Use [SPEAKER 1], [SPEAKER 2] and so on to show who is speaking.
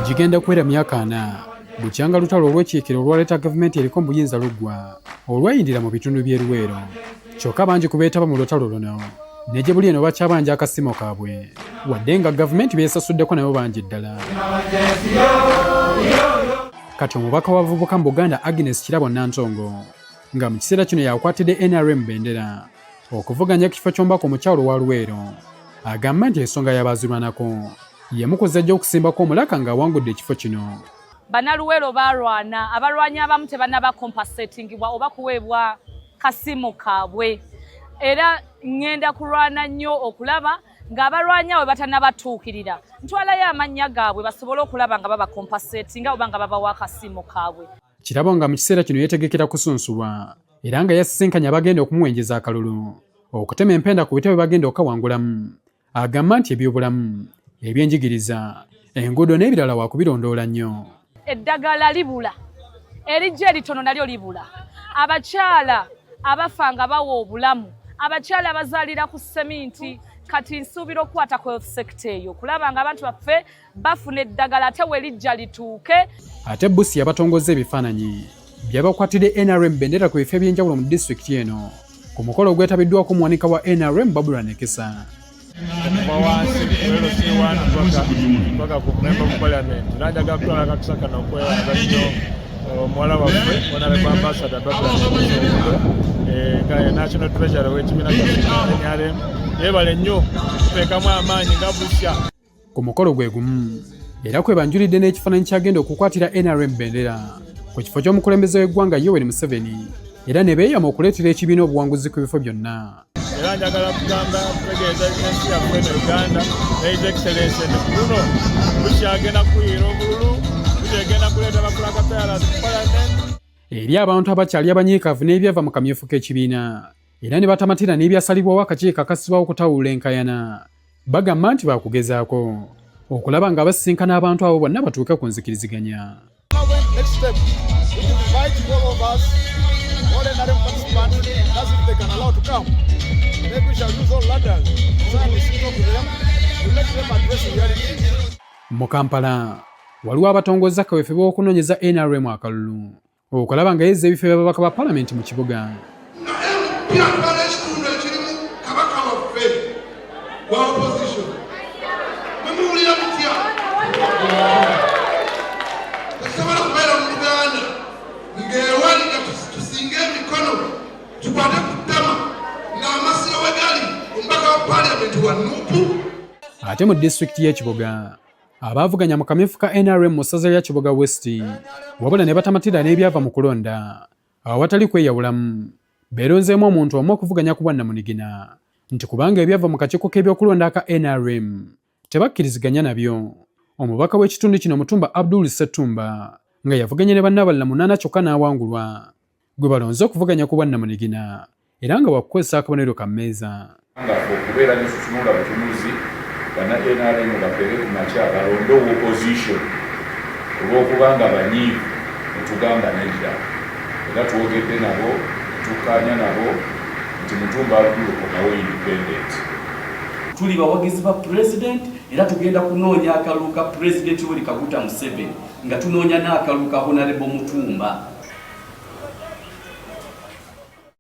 [SPEAKER 1] Gigenda kuwera myaka 40 bukyanga lutalo olw'ekiikiro olwaleeta gavumenti eriko mu buyinza luggwa olwayindira mu bitundu by'e Luweero. Kyokka bangi ku beetaba mu lutalo luno ne gye buli eno bakyabanja akasimo kaabwe wadde nga gavumenti beesasuddeko nabo bangi ddala. Kati omubaka w'abavubuka mu Buganda Agnes Kirabo Nantongo nga mu kiseera kino yakwatidde NRM bendera okuvuganya ku kifo ky'omubaka omukyalo wa Luweero agamba nti ensonga y'abaazirwanako yemukoze ajja okusimbako omulaka ng'awangudde ekifo kino.
[SPEAKER 2] Bannaluweero baalwana, abalwanyi abamu tebannaba compensatingibwa oba kuweebwa kasiimo kaabwe, era ŋŋenda kulwana nnyo okulaba ng'abalwanyi abo batannabatuukirira ntwalayo amannya gaabwe basobole okulaba nga babacompensatinga oba nga babawa akasiimo kaabwe.
[SPEAKER 1] Kirabo nga mu kiseera kino yeetegekera kusunsulwa era nga yasisinkanye abagenda okumuwenjeza akalulu okutema empenda ku bitebe bagenda okukawangulamu. Agamba nti ebyobulamu, ebyenjigiriza, enguudo n'ebirala waakubirondoola nnyo.
[SPEAKER 2] Eddagala libula, erijja eritono nalyo libula, abakyala abafa nga bawa obulamu, abakyala abazaalira ku seminti. Kati nsuubira okukwata ku health sector eyo okulaba nga abantu baffe bafuna eddagala ate we lijja lituuke.
[SPEAKER 1] Ate Busia yabatongozza ebifaananyi byabakwatidde NRM bendera ku bifo eby'enjawulo mu disitulikiti eno ku mukolo ogwetabiddwako omuwanika wa NRM Babura Nekesa.
[SPEAKER 3] Okuva wansi LC1 paka ku member of parliament, era njagala kutwala akakisa kano okwebaza nnyo omuwala waffe Honorable Ambassador Babura Nekesa nga ye National Treasurer w'ekibiina kyaffe NRM. Yeebale nnyo kuteekamu amaanyi nga Busia.
[SPEAKER 1] Ku mukolo gwe gumu era kwebanjulidde n'ekifaananyi kyagenda okukwatira NRM bendera ku kifo ky'omukulembeze w'eggwanga Yoweri Museveni era ne beeyama okuleetera ekibiina obuwanguzi ku bifo byonna.
[SPEAKER 3] Era njagala kugamba kutegeeza ensi yaffe eno Uganda ne His Excellency nti ku luno tukyagenda kuyiira obululu, tukyagenda kuleeta ba flag bearers mu parliament.
[SPEAKER 1] Eri abantu abakyali abanyiikaavu n'ebyava mu kamyufu k'ekibiina era ne batamatira n'ebyasalibwawo akakiiko akassibwawo okutawulula enkayana, bagamba nti baakugezaako okulaba nga basisinkana abantu abo bonna batuuke ku nzikiriziganya.
[SPEAKER 4] Next step, we invite all of us, all NRM participants, as if they can allow to come. Maybe we shall use all ladders, so and we should talk to them, we make them address reality.
[SPEAKER 1] Mu Kampala waliwo abatongozza kaweefube w'okunoonyeza NRM akalulu okulaba nga yezza ebifo by'ababaka ba palamenti mu kibuga.
[SPEAKER 5] MP atwala ekitundu ekirimu kabaka waffe wa opposition, mwemuwulira mutya? Tetusobola kubeera mu Uganda ng'ewali nga tusinga emikono tukwate ku ttama ng'amasiro we gali omubaka wa paliamenti wa NUP.
[SPEAKER 1] Ate mu disitulikiti y'e Kiboga abaavuganya mu kamyufu ka NRM mu ssaza lya Kiboga West wabula ne batamatira n'ebyava mu kulonda awatali kweyawulamu beeronzeemu omuntu omu okuvuganya ku bwannamunigina nti kubanga ebyava mu kakiiko k'ebyokulonda aka NRM tebakkiriziganya nabyo. Omubaka w'ekitundu kino Mutumba Abdul Ssettumba nga yavuganya ne banne abalala 8 kyokka n'awangulwa gwe balonze okuvuganya ku bwannamunigina era nga wakukozesa akabonero ka mmeeza.
[SPEAKER 6] Nga okubeera ne tutunula butunuzi banna NRM bakeere ku makya balonde opposition olw'okubanga banyiivu ne tugamba nedda, era twogedde nabo ne tukkaanya nabo nti Mutumba Abdul komawo independent.
[SPEAKER 7] Tuli bawagizi ba president era tugenda kunoonya akalulu ka President Yoweri Kaguta Museveni nga tunoonya n'akalulu ka Honorable Mutumba.